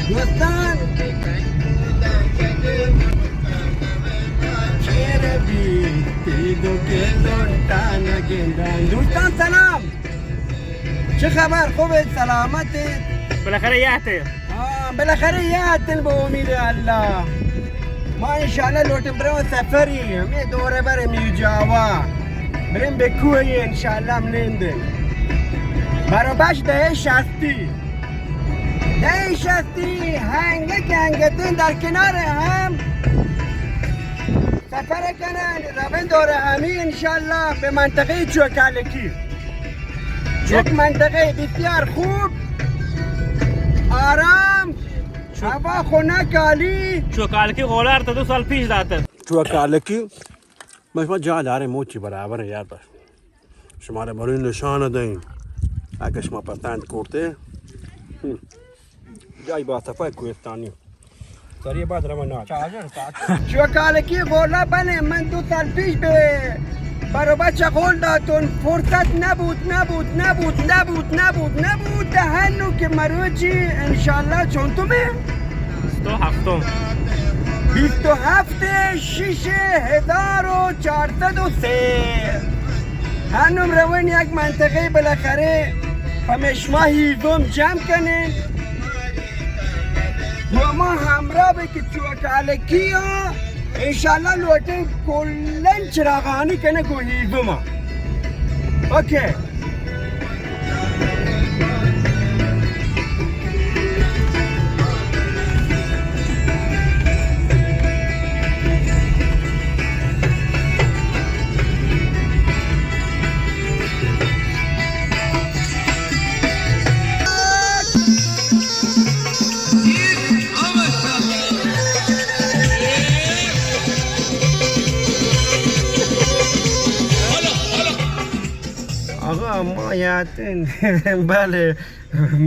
دوستان، چیر بیت، تیدو کے لوٹا نگندان۔ دوستان سلام۔ چه خبر؟ خوبید؟ سلامتید؟ بالاخره یاتین. آه، بالاخره یاتین، به امید الله. ما انشاءالله لوٹین برو سفری، همی دور بر میر جاوا. بریم به کوهی انشاءالله هم نندین. برو باش ده شستی. ده شستی، هنگه که هنگتین در کنار هم. سفر کنن، روند دور همی انشاءالله به منطقهٔ چوکالکی. چوک- یک منطقهٔ بسیار خوب، آرام، چوک- هوا خنک عالی. چوکالکی غولار تا دو سال پیش داتن. چوکالکی، ما شما جا داریں موچی برابر یار بس. شمارا برو نشان دئیں. اگه شما پسند کرتے. هم. جای با صفای کوهستانی. سریع بعد روان آج. چوکالکی غولا بله، من دو سال پیش به برو بچه قول داتون، فرصت نبود، نبود، نبود، نبود، نبود، نبود. هنو که مروچی انشالله چونتمه؟ بیست و هفتم. بیست و هفت شش هزار و چهارصد و سه. هنم روین یک منطقه بالاخره پمشما هیزم جمع کنین. و ما همراه به که چوکالکی ها، انشالله لوٹین کلن چراغانی کنه گو هیزم ها. اوکے. آقا، ما یاتین، بله،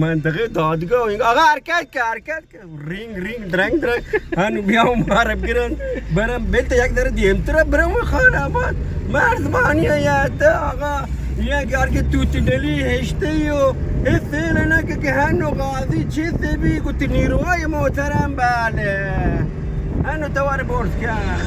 منطقهٔ دادگاه. آقا، حرکت که، حرکت که. رینگ، رینگ، درنگ، درنگ. هنو بیا و مارا بگرن. برم بیت یک ذره دیمتر برم خان آباد. مرزبانی یات، آقا. یک یار که توتی دلی هشته و اے سیل نه که، که هنو قاضی چیزی بی، گوتی نیروهای محترم، بله. هنو توار برز کن.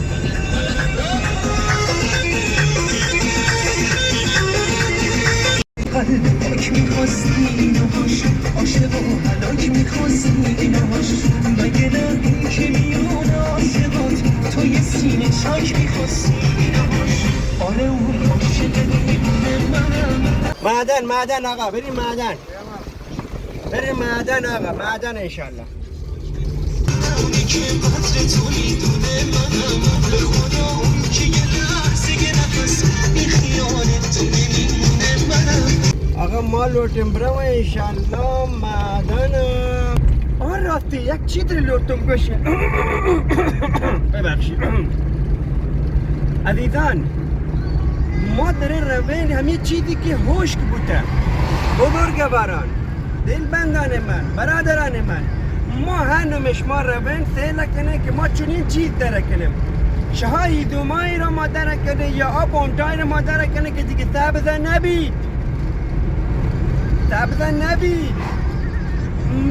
قلب پاک می‌خواستی اینو باش، عاشق و هلاک می‌خواستی اینو باش، مگه نه اون که میونه عاشقات تو یه سینه چاک می‌خواستی اینو باش. آره اون عاشق دیوونه منم. معدن، معدن آقا، بریم معدن. بریم معدن آقا، معدن انشالله. آقا ما لوٹیم برو انشالله معدن. آن راستی یک چیز لوٹم گوش. ببخشید. عزیزان، ما در این روین همی چیزی که هشک بوته، بزرگواران، دلبندان من، برادران من، ما هنم شما روین سیل کنه که ما چنین چیز در کنیم. شها هیزمایی را ما در کنه یا آ بونتای را ما در کنه که دیگه سبز نبید. سبز نبید.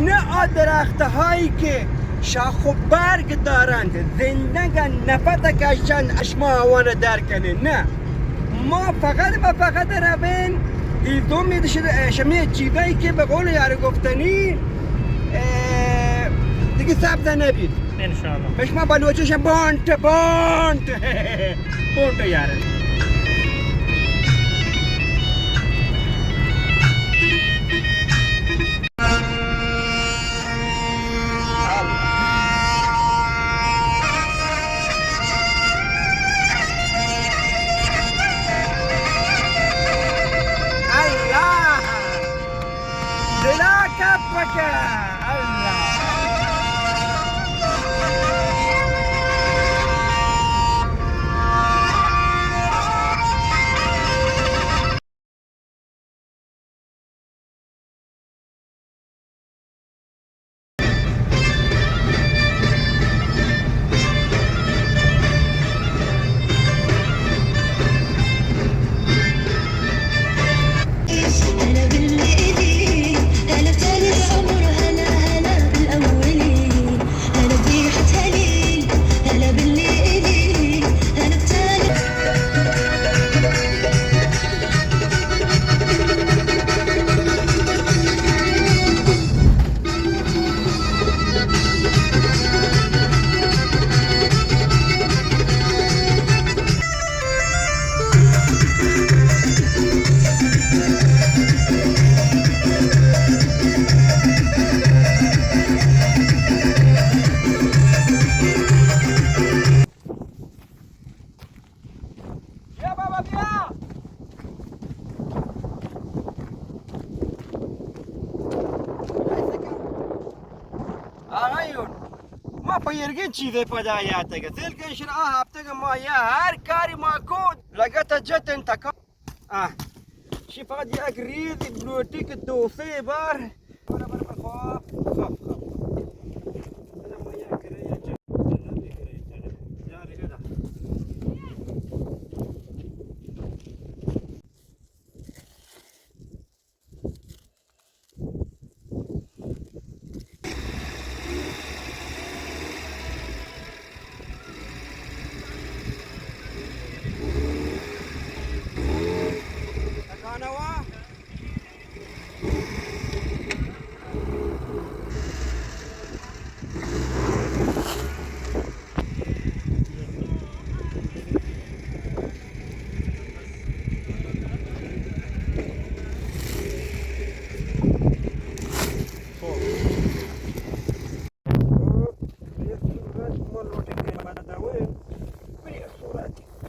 نه آ درخت هایی که شاخ و برگ دارند، زندگن، نفس کشند، شما آوان در کنه. نه. ما فقط و فقط روین هیزم می‌دشت، اه، شمی چیزایی که به قول یار گفتنی، اه، دیگه سبز نبید. انشاءالله. به شما بلوچش بانت، بانت. بانت یار. الله! دلا کپکه! الله! ایرگیں چیزے پدا یاتگ. سیل کن شر آ ہفتگ ما یا ہر کاری ما کو لگت جت انت کا. آ، شی فقط یک ریز بلوٹی کہ دو سے بار. برا، برا، برا، خواب، خواب، خواب.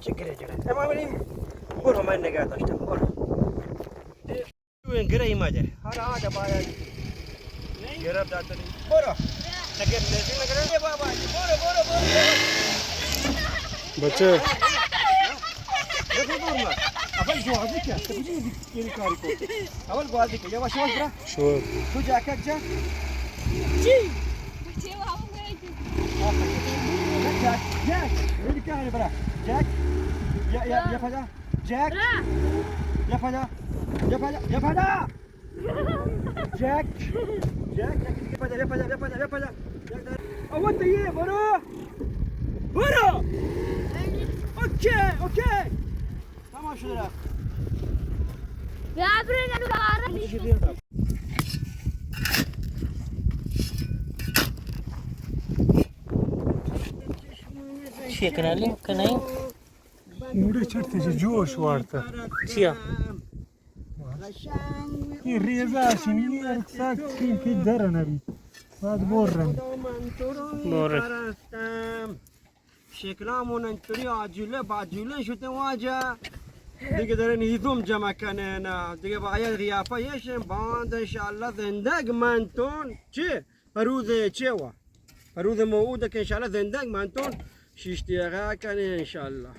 چکرے جڑا. اما منی برو من نگاہ داشتم. برو. تو این گرے ما جا. ہر آ دبایا. گرب داتنی. برو. نگرے، نگرے، نگرے. اے بابا جی، برو، برو، برو، برو. بچے. دیکھو دور ما. اول گوازی کیا؟ تو بجی یعنی کاری کو. اول گوازی کیا؟ یواش، یواش برا. شور. تو جاکٹ جا. جی. جاک، جاک. میری کیا ہے برا؟ جاک. یا، یا، یا پھجا. جیک. یا پھجا. یا پھجا. یا پھجا. جیک. جیک، جیک، یا پھجا، یا پھجا، یا پھجا، یا پھجا. او تو یہ برو. برو. Okay, okay. تمام شد رفت. بیا برو، ننو بارا. چی کنالی؟ کنائی؟ موڑے چڑتے چی جوش وارتا. چیا؟ یہ ریزا شنی سک چی کی در نبی. بعد بور رن. بور. شکلامون انچوری آجوله باجوله شده واجه. دیگه دارن هیزم جمع کنن. دیگه باید قیافه یشن باند انشاءالله زندگ منتون. چی؟ روز چی وا؟ روز موعود که انشاءالله زندگ منتون شیش دقیقه کنه انشاءالله.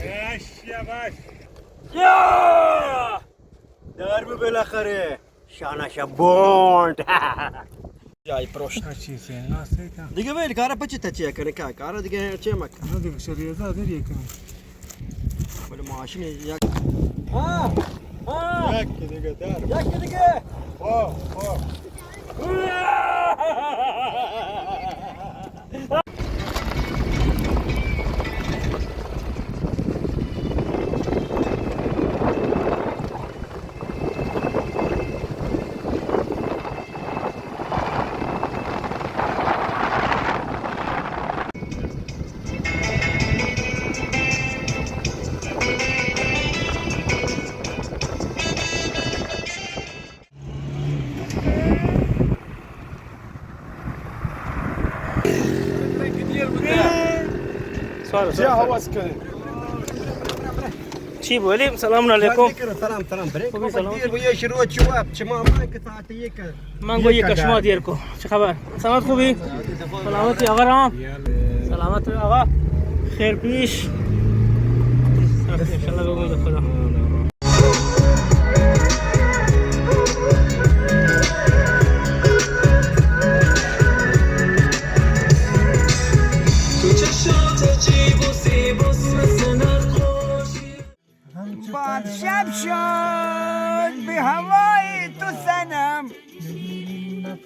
یاش، یاش. یا! در بی بالاخره. شانه شبونت. جای پروشت. چی سه ناسه کا؟ دیگه ویل کارا پچی تچی کنه کا؟ کارا دیگه چه مک؟ نه دیگه شریعت داری کنه. بله ماشین یک. ها! ها! یک دیگه در. یک دیگه. واه، واه. سوال، سوال، سوال. چی بولیم؟ سلام علیکم. سلام، سلام، بریک. خوبی، سلام. دیر بو، یه شروع چی وقت؟ شما ما که ساعت یک. من گو یک شما دیر کو. چه خبر؟ سلامت خوبی؟ سلامتی آقا رام؟ سلامت آقا؟ خیر پیش؟ انشاءالله به امید خدا. باد شب شد به هوای تو صنم.